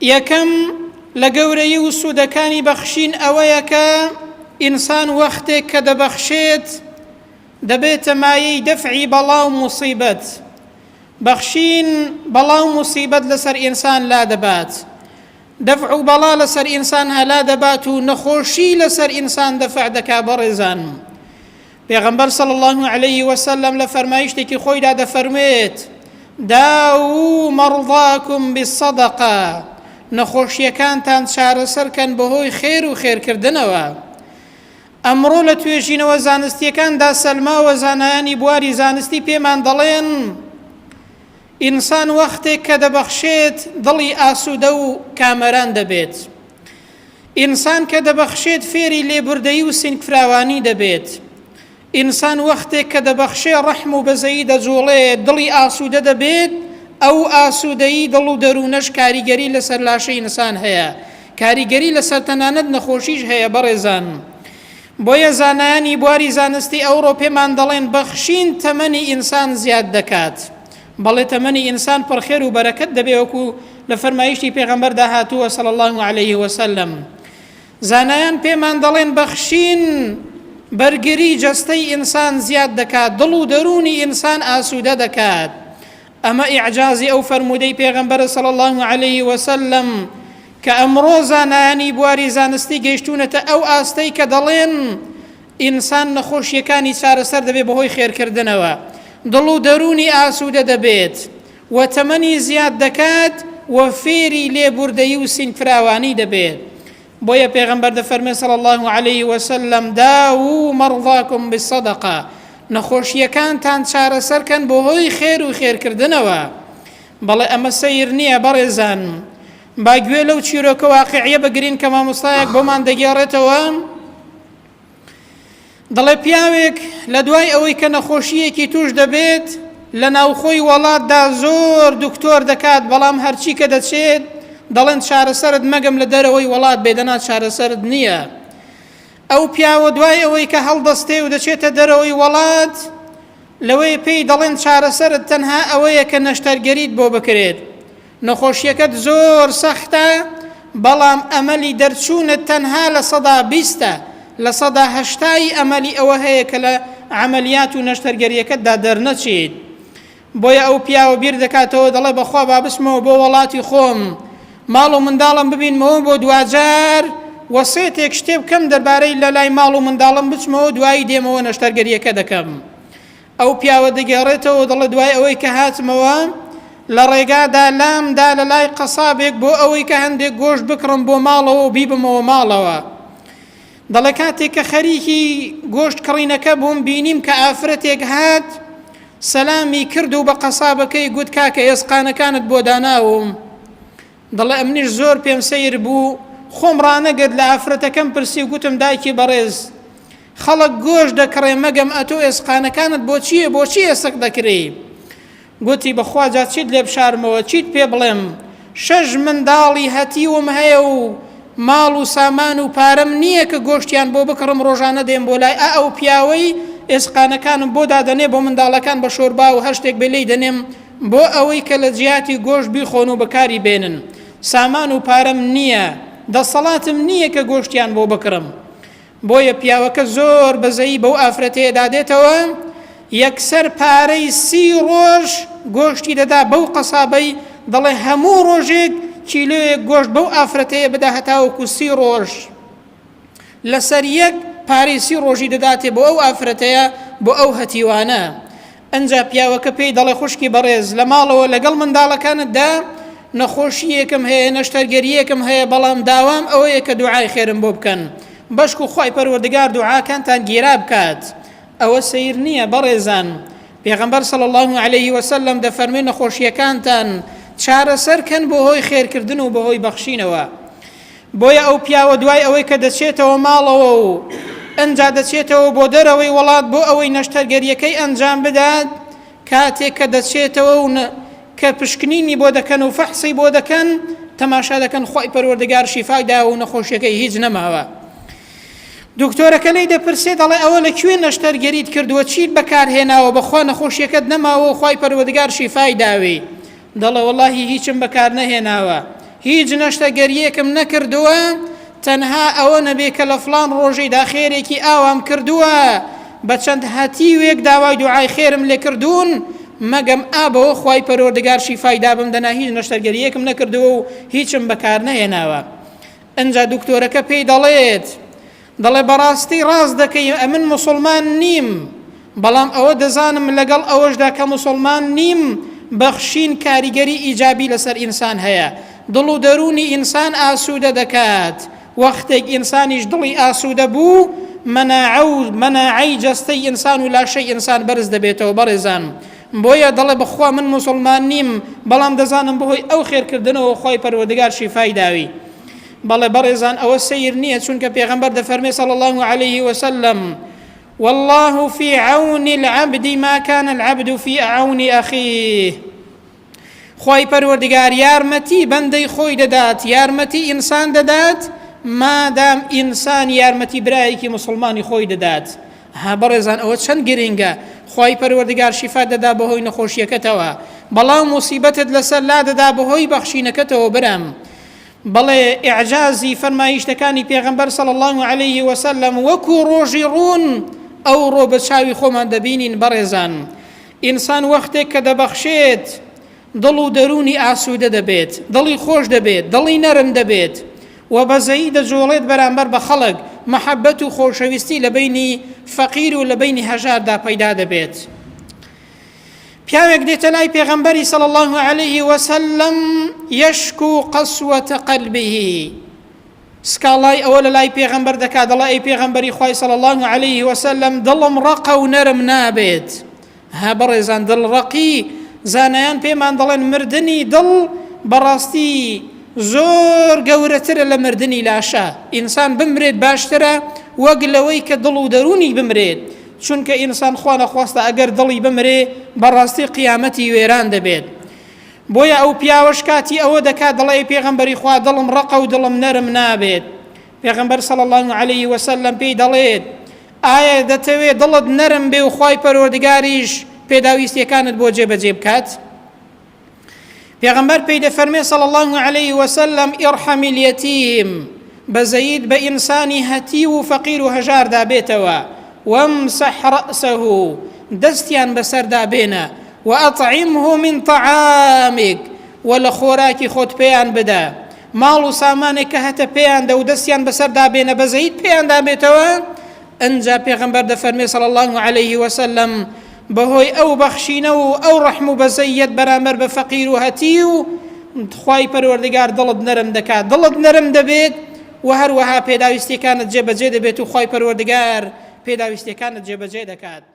یەکەم لە گەورەیی و سوودەکانی بەخشین ئەوەیە کە ئینسان وەختێک کە دەبەخشێت دەبێتە مایەی دەفعی بەڵا و موسیبەت. بەخشین بەڵا و موسیبەت لەسەر ئینسان لادەبات. دەفع و بەڵا لەسەر ئینسان هەلادەبات و نەخۆشی لەسەر ئینسان دەفع دەکا بەڕێزان. پێغەمبەر صلی اللە علیه وسلم لە فەرمایشتێکی خۆیدا دەفەرموێت داوو مەڕضاکم بالصدقە نەخۆشیەکانتان چارەسەر کەن بەهۆی خێر و خێرکردنەوە. ئەمڕۆ لە توێژینەوە زانستیەکاندا سەلماوە زانایانی بواری زانستی پێمان دەڵێن ئینسان وەختێک کە دەبەخشێت دڵی ئاسوودە و کامەران دەبێت. ئینسان کە دەبەخشێت فێری لێبوردەیی و سینگفراوانی دەبێت. ئینسان وەختێک کە دەبەخشێ ڕەحم و بەزەیی دەجوڵێ، دڵی ئاسوودە دەبێت، ئەو ئاسوودەیی دڵ و دەروونەش کاریگەری لەسەر لاشەی ئینسان هەیە، کاریگەری لەسەر تەنانەت نەخۆشیش هەیە بەڕێزان. بۆیە زانایانی بواری زانستی ئەوڕۆ پێمان دەڵێن بەخشین تەمەنی ئینسان زیاد دەکات. بەڵێ تەمەنی ئینسان پڕ خێر و بەرەکەت دەبێ وەکو لە فەرمایشتی پێغەمبەردا هاتووە صلی اللە علیه وسلم. زانایان پێمان دەڵێن بەخشین بەرگری جەستەی ئینسان زیاد دەکات، دڵ و دەروونی ئینسان ئاسوودە دەکات. ئەمە ئیعجازی ئەو فەرموودەی پێغەمبەرە صلی اللە علیه وسلم کە ئەمڕۆ زانایانی بواری زانستی گەیشتوونەتە ئەو ئاستەی کە دەڵێن ئینسان نەخۆشیەکانی چارەسەر دەبێت بەهۆی خێرکردنەوە، دڵ و دەروونی ئاسوودە دەبێت و تەمەنی زیاد دەکات و فێری لێبوردەیی و سینگفراوانی دەبێت. بۆیە پێغەمبەر دەفەرمێ صلی اللە علیه وسلم داوو مرضاکم بالصدقە نەخۆشیەکانتان چارەسەر کەن بەهۆی خێر و خێرکردنەوە. بەڵێ ئەمە سەیر نییە بەڕێزان با گوێ لەو چیرۆکە واقعیە بگرین کە مامۆستایەک بۆمان دەگێڕێتەوە. دەڵێ پیاوێک لە دوای ئەوەی کە نەخۆشییەکی توش دەبێت لە ناوخۆی وەڵاتدا زۆر دکتۆر دەکات بەڵام هەرچی کە دەچێت دەڵێن چارەسەرت مەگەم لە دەرەوەی وەڵات بێ دەنا چارەسەرت نییە. ئەو پیاوە دوای ئەوەی کە هەڵدەستێ و دەچێتە دەرەوەی وەڵات لەوەی پێی دەڵێن چارەسەرت تەنها ئەوەیە کە نەشتەرگەریت بۆ بکرێت. نەخۆشیەکەت زۆر سەختە بەڵام ئەمەلی دەرچوونت تەنها 20%ە، 80% ی ئەمەلی ئەوە هەیە کە لە عەمەلیات و نەشتەرگەریەکەتدا دەرنەچیت. بۆیە ئەو پیاوە بیر دەکاتەوە دەڵێ بەخوا با بچمەوە بۆ وەڵاتی خۆم ماڵ و منداڵم ببینمەوە بۆ دواجار وەسێتێک شتێ بکەم دەربارەی لە لای ماڵ و منداڵم بچمەوە دوایی دێمەوە نەشتەرگەریەکە دەکەم. ئەو پیاوە دەگێڕێتەوە دەڵێ دوای ئەوەی کە هاتمەوە لە ڕێگادا لام دا لە لای قەسابێک بۆ ئەوەی کە هەندێک گۆشت بکڕم بۆ ماڵەوە و بیبمەوە ماڵەوە. دەڵێ کاتێک کە خەریکی گۆشت کڕینەکە بووم بینیم کە ئافرەتێک هات سەلامی کرد و بە قەسابەکەی گوت کاکە ئێسقانەکانت بۆ داناوم. دەڵێ ئەمنیش زۆر پێم سەیر بوو، خۆم ڕانەگرت لە ئافرەتەکەم پرسی و گوتم دایکی بەڕێز خەڵک گۆشت دەکڕێ مەگەم ئەتۆ ئێسقانەکانت بۆ چییە بۆچی ئێسک دەکرێی؟ گوتی بەخوا جا چیت لێ بشارمەوە چیت پێ بڵێم شەش منداڵی هەتیوم هەیە و ماڵ و سامان و پارەم نییە کە گۆشتیان بۆ بکڕم ڕۆژانە دێم بۆ لای ئا ئەو پیاوەی ئێسقانەکانم بۆ دادەنێ بۆ منداڵەکان بە شۆربا و هەر شتێک بێ لێی دەنێم بۆ ئەوەی کە لە جیاتی گۆشت بیخۆن و بەکاری بێنن. سامان و پارەم نییە، دەسەڵاتم نییە کە گۆشتیان بۆ بکڕم. بۆیە پیاوەکە زۆر بەزەیی بەو ئافرەتەیەدا دێتەوە، یەکسەر پارەی سی ڕۆژ گۆشتی دەدا بەو قەسابەی، دەڵێ هەموو ڕۆژێک کیلۆیەک گۆشت بەو ئافرەتەیە بدە هەتاوەکو سی ڕۆژ. لەسەر یەک پارەی سی ڕۆژی دەداتێ بۆ ئەو ئافرەتەیە بۆ ئەو هەتیوانە. ئەنجا پیاوەکە پێی دەڵێ خوشکی بەڕێز لە ماڵەوە لەگەڵ منداڵەکانتدا نەخۆشییەکم هەیە نەشتەرگەرییەکم هەیە بەڵام داوام ئەوەیە کە دوعای خێرم بۆ بکەن بەشکو خوای پەروەردگار دوعاکانتان گیرا بکات. ئەوە سەیر نییە بەڕێزان پێغەمبەر صلی اللە علیه وسلم دەفەرموێ نەخۆشییەکانتان چارەسەر کەن بەهۆی خێرکردن و بەهۆی بەخشینەوە. بۆیە ئەو پیاوە دوای ئەوەی کە دەچێتەوە ماڵەوە و ئنجا دەچێتەوە بۆ دەرەوەی وڵات بۆ ئەوەی نەشتەرگەریەکەی ئەنجام بدات، کاتێک کە دەچێتەوە و کە پشکنینی بۆ دەکەن و فەحسی بۆ دەکەن، تەماشا دەکەن خوای پەروەردگار شیفای داوە و نەخۆشیەکەی هیچ نەماوە. دکتۆرەکە لێی دەپرسێ دەڵێ ئەوە لە کوێ نەشتەرگەریت کردووە چیت بەکارهێناوە بەخوا نەخۆشیەکەت نەماوە و خوای پەروەردگار شیفای داوی؟ دەڵێ وەڵاهی هیچم بەکار نەهێناوە. هیچ نەشتەگەرییەکم نەکردووە تەنها ئەوە نەبێ کە لە فڵان ڕۆژیدا خێرێکی ئاوام کردووە بە چەند هەتیوێک داوای دوعای خێرم لێ کردوون مەگەم ئا بەوە خوای پەروەردگار شیفای دابم دەنا هیچ نەشتەرگەرییەکم نەکردووە و هیچم بەکار نەهێناوە ئنجا دکتۆرەکە پێی دەڵێت دەڵێ بەڕاستی ڕاست دەکەی ئەمن موسڵمان نیم بەڵام ئەوە دەزانم لەگەڵ ئەوەشدا کە موسڵمان نیم بەخشین کاریگەری ئیجابی لەسەر ئینسان هەیە دڵ و دەروونی ئینسان ئاسوودە دەکات وەختێک ئینسانیش دڵی ئاسوودە بوو مەناعە و مەناعەی جەستەی ئینسان و لاشەی ئینسان بەرز دەبێتەوە بەڕێزان بۆیە دەڵێ بەخوا من موسڵمان نیم بەڵام دەزانم بەهۆی ئەو خێرکردنەوە خوای پەروەردگار شیفای داوی بەڵێ بەڕێزان ئەوە سەیر نییە چونکە پێغەمبەر دەفەرمێ صلی الله علیه وسلم والله في عون العبد ما كان العبد في عون أخيه خوای پەروەردگار یارمەتی بەندەی خۆی دەدات یارمەتی ئینسان دەدات مادام ئینسان یارمەتی برایەکی مسلمانی خۆی دەدات ها بەڕێزان ئەوە چەند گرنگە خوای پەروەردگار شیفات دەدا بەهۆی نەخۆشیەکەتەوە بەڵام موسیبەتت لەسەر لا دەدا بەهۆی بەخشینەکەتەوە برام بەڵێ ئیعجازی فەرمایشتەکانی پێغەمبەر صلی اللە علیه وسلم وەکو ڕۆژی ڕوون ئەوڕۆ بە چاوی خۆمان دەبینین بەڕێزان ئینسان وەختێک کە دەبەخشێت دڵ و دەروونی ئاسوودە دەبێت دڵی خۆش دەبێت دڵی نەرم دەبێت و بەزەیی دەجۆڵێت بەرامبەر بە خەڵک مەحەبەت و خۆشەویستی لە بینی فەقیر و لە بینی هەژاردا پەیدا دەبێت. پیاوێک دێتە لای پێغەمبەری صلی اللە علیه وسلم یشکو قسوة قلبه سکاڵای ئەوە لە لای پێغەمبەر دەکات دەڵێ ئەی پێغەمبەری خوای صلی اللە علیه وسلم دڵم ڕەقە و نەرم نابێت ها بەڕێزان دڵ ڕەقی زانایان پێمان دەڵێن مردنی دڵ بەڕاستی زۆر گەورەترە لە مردنی لاشە ئینسان بمرێت باشترە وەک لەوەی کە دڵ و دەروونی بمرێت چونکە ئینسان خوا نەخواستە ئەگەر دڵی بمرێ بەڕاستی قیامەتی وێران دەبێت بۆیە ئەو پیاوەش کاتی ئەوە دەکات دەڵێ ئەی پێغەمبەری خوا دڵم ڕەقە و دڵم نەرم نابێت پێغەمبەر صلی الله علیه وسلم پێی دەڵێت ئایا دەتەوێت دڵت نەرم بێ و خوای پەروەردگاریش پێداویستیەکانت بۆ جێبەجێ بکات پێغەمبەر پێی دەفەرمێ صلی اللە علیه وسلم ارحم الیتیم بەزەیت بە ئینسانی هەتیو و فەقیر و هەژاردا بێتەوە وامسح رأسه دەستیان بەسەردا بێنە وأطعمه من طعامك و لە خۆراکی خۆت پێیان بدە ماڵ و سامانێک کە هەتە پێیان دە و دەستیان بەسەردا بێنە بەزەیت پێیاندا بێتەوە ئنجا پێغەمبەر دەفەرمێ صلی اللە علیه وسلم بەهۆی ئەو بەخشینە و ئەو ڕەحم و بەزەیەت بەرامبەر بە فەقیر و هەتیو خوای پەروەردگار دڵت نەرم دەکات دڵت نەرم دەبێت و هەروەها پێداویستیەکانت جێبەجێ دەبێت و خوای پەروەردگار پێداویستیەکانت جێبەجێ دەکات.